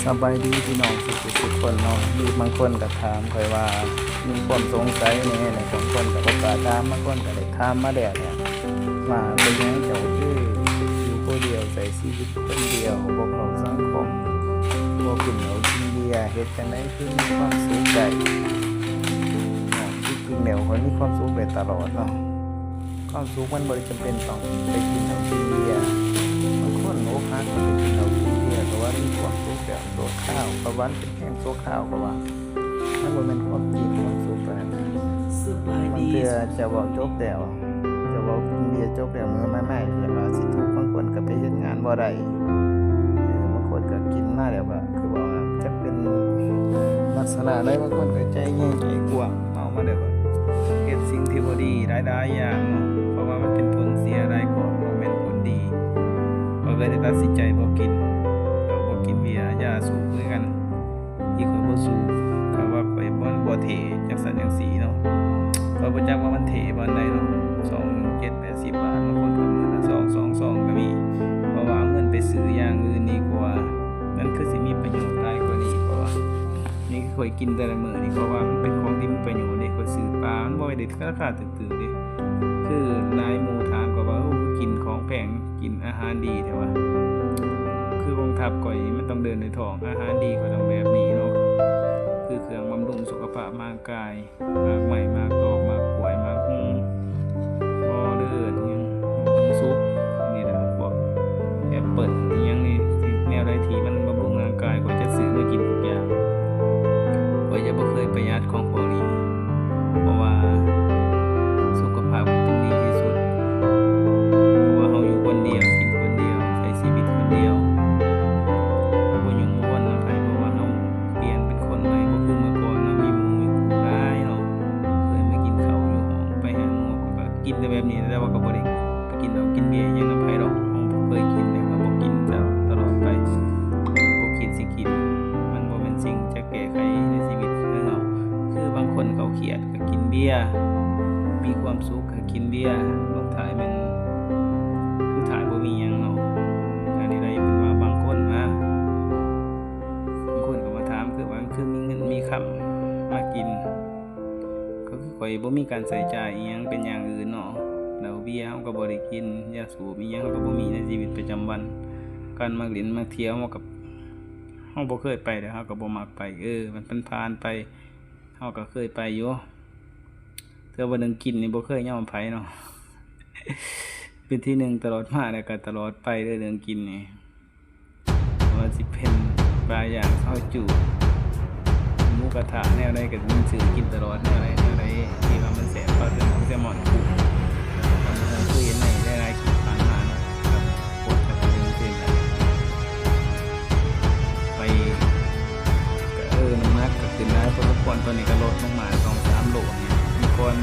ສະບາຍດີພີ່ນ້ອງທຸກໆຄົນເນາະ. ມີບາງຄົນກໍຖາມຂ້ອຍວ່າ ມີຄວາມສົງໄສແດ່ ແລ້ວບາງຄົນກໍບໍ່ກ້າຖາມ, ບາງຄົນກໍໄດ້ຖາມມາແລ້ວເນຍ ວ່າເປັນຫຍັງເຈົ້າຄືຢູ່ຜູ້ດຽວ ໃຊ້ຊີວິດຄົນດຽວ ບໍ່ເຂົ້າສັງຄົມ ບໍ່ກິນເຫຼົ້າກິນເບຍ ເຮັດຈັ່ງໃດຄືມີຄວາມສຸກໄດ້ເນາະ. ທີ່ຈິງແລ້ວຂ້ອຍມີຄວາມສຸກໄດ້ຕະຫຼອດເນາະ. ຄວາມສຸກມັນບໍ່ໄດ້ຈຳເປັນຕ້ອງໄປກິນເຫຼົ້າກິນເບຍ. ບາງຄົນອົກຫັກກໍໄປກິນເຫຼົ້າກິນເບຍ ກໍວ່າມີຄວາມສຸກແບບຊົ່ວຄາວ, ກໍວ່າມັນເປັນພຽງຊົ່ວຄາວ, ກໍວ່າມັນບໍ່ແມ່ນຄວາມຈິງ ຄວາມສຸກອັນນັ້ນ. ບາງເທື່ອເຈົ້າເວົ້າຈົບແລ້ວ, ເຈົ້າເວົ້າກິນເບຍຈົບແລ້ວ, ມື້ມາໃໝ່ກໍອາດຊິທຸກ, ບາງຄົນກໍໄປເຮັດງານບໍ່ໄດ້, ບາງຄົນກໍກິນມາແລ້ວກໍ ຄືວ່າ ຈັກເປັນລັກສະນະໃດ, ບາງຄົນກໍໃຈໃຫຍ່ໃຈກວ້າງ, ເມົາມາແລ້ວກໍເຮັດສິ່ງທີ່ບໍ່ດີຫຼາຍໆຢ່າງເນາະ, ເພາະວ່າມັນເປັນຜົນເສຍຫຼາຍກວ່າ ບໍ່ແມ່ນຜົນດີ. ຂ້ອຍກໍເລີຍຕັດສິນໃຈບໍ່ກິນເຫຼົ້າ ບໍ່ກິນເບຍ, ຢາສູບຄືກັນ. ທີ່ຂ້ອຍບໍ່ສູບ ຂ້ອຍວ່າຂ້ອຍມັນບໍ່ເທ່ ຈັ່ງຊັ້ນຈັ່ງຊີ້ເນາະ. ຂ້ອຍບໍ່ຈັກວ່າມັນເທ່ປານໃດເນາະ, ຊອງໜຶ່ງເຈັດແປດສິບບາດ, ບາງຄົນກໍມື້ລະຊອງ ສອງຊອງກໍມີ. ເພາະວ່າເອົາເງິນໄປຊື້ຢ່າງອື່ນດີກວ່າ, ມັນຄືຊິມີປະໂຫຍດຫຼາຍກວ່ານີ້. ເພາະວ່ານີ້ຂ້ອຍກິນແຕ່ລະມື້ນີ້ ເພາະວ່າມັນເປັນຂອງທີ່ມີປະໂຫຍດເດ້. ຂ້ອຍຊື້ປາ ມັນບໍ່ໄດ້ລາຄາຖືກໆເດ້. ຄືຫຼາຍໝູ່ຖາມກໍວ່າ ໂອ້ ກິນຂອງແພງ ກິນອາຫານດີແທ້ວະ. ຄືກອງທັບຂ້ອຍນີ້ ມັນຕ້ອງເດີນດ້ວຍທ້ອງ, ອາຫານດີກໍຕ້ອງແບບນີ້ເນາະ. ຄືເຄື່ອງບຳລຸງສຸຂະພາບຮ່າງກາຍ, ໝາກໄມ້ ໝາກຕອກ ໝາກກ້ວຍ ໝາກຫຸ່ງ ບໍ່ເດີນຫຍັງ ໝາກຫຸ່ງສຸກ ນີ້ແຫຼະ ພວກແອັບເປິ້ນອີ່ຫຍັງນີ້ ແນວໃດທີ່ມັນບຳລຸງຮ່າງກາຍ ຂ້ອຍຈະຊື້ມາກິນທຸກຢ່າງ. ຂ້ອຍຈະບໍ່ເຄີຍປະຢັດຂອງພວກນີ້ ເພາະວ່າສຸຂະພາບມັນຈຶ່ງດີທີ່ສຸດ. ເພາະວ່າເຮົາຢູ່ຄົນດຽວ ກິນຄົນດຽວ ໃຊ້ຊີວິດຄົນດຽວ ເຮົາບໍ່ຫຍຸ້ງບໍ່ວົນນຳໃຜ ເພາະວ່າເຮົາປ່ຽນເປັນຄົນໃໝ່ ບໍ່ຄືເມື່ອກ່ອນເນາະ ມີໝູ່ມີຄູ່ຫຼາຍເນາະ. ເຄີຍມາກິນເຂົ້າຢູ່ຫ້ອງ ໄປຫາໝູ່ກໍກິນແຕ່ແບບນີ້ ແຕ່ວ່າກໍບໍ່ໄດ້ ໄປກິນເຫຼົ້າກິນເບຍຫຍັງນຳໃຜດອກ, ເຮົາບໍ່ເຄີຍກິນ ແລ້ວກໍບໍ່ກິນຕະຫຼອດໄປ, ບໍ່ຄິດຊິກິນ. ມັນບໍ່ແມ່ນສິ່ງຈະແກ້ໄຂໃນຊີວິດຂອງເຮົາ. ຄືບາງຄົນເຂົາຄຽດກໍກິນເບຍ, ມີຄວາມສຸກກໍກິນເບຍ, ລົງທ້າຍແມ່ນ ຄືທ້າຍບໍ່ມີຫຍັງເນາະ. ອັນນີ້ໄດ້ເປັນວ່າບາງຄົນນະ, ບາງຄົນກໍມາຖາມ ຄືວ່າ ຄືມີເງິນມີຄຳມາກິນ ກໍຄືຂ້ອຍບໍ່ມີການໃຊ້ຈ່າຍອີ່ຫຍັງເປັນຢ່າງອື່ນເນາະ. ເຫຼົ້າເບຍເຮົາກໍບໍ່ໄດ້ກິນ, ຢາສູບອີ່ຫຍັງເຮົາກໍບໍ່ມີໃນຊີວິດປະຈຳວັນ. ການມັກຫຼິ້ນມັກທ່ຽວ ເຮົາກໍ ເຮົາບໍ່ເຄີຍໄປເດ້, ເຮົາກໍບໍ່ມັກໄປ. ເອີ ມັນ ມັນຜ່ານໄປ, ເຮົາກໍເຄີຍໄປຢູ່. ແຕ່ວ່າເລື່ອງກິນນີ້ບໍ່ເຄີຍຍອມໃຜເນາະ, ເປັນທີໜຶ່ງຕະຫຼອດມາ ແລ້ວກໍຕະຫຼອດໄປເດີເລື່ອງກິນນີ້. ບໍ່ວ່າຊິເປັນປາຍ່າງ ຊາວຈູ້ ໝູກະທະ ແນວໃດກໍມີຊື້ກິນຕະຫຼອດ, ແນວໃດ ແນວໃດທີ່ວ່າມັນແຊບ ປາແຊລມອນ ແຊລມອນກຸ້ງ ເຮົາເຄີຍເຫັນໃນຫຼາຍໆຄລິບຜ່ານມາເນາະ, ກັບໂຄດກັບເປັນຈັ່ງຊີ້ແຫຼະ. ໄປ ກໍ ເອີ ນ້ຳໜັກກໍຂຶ້ນຫຼາຍພໍສົມຄວນ, ຕອນນີ້ກໍລົດລົງມາສອງສາມໂລນີ້. ເມື່ອກ່ອນ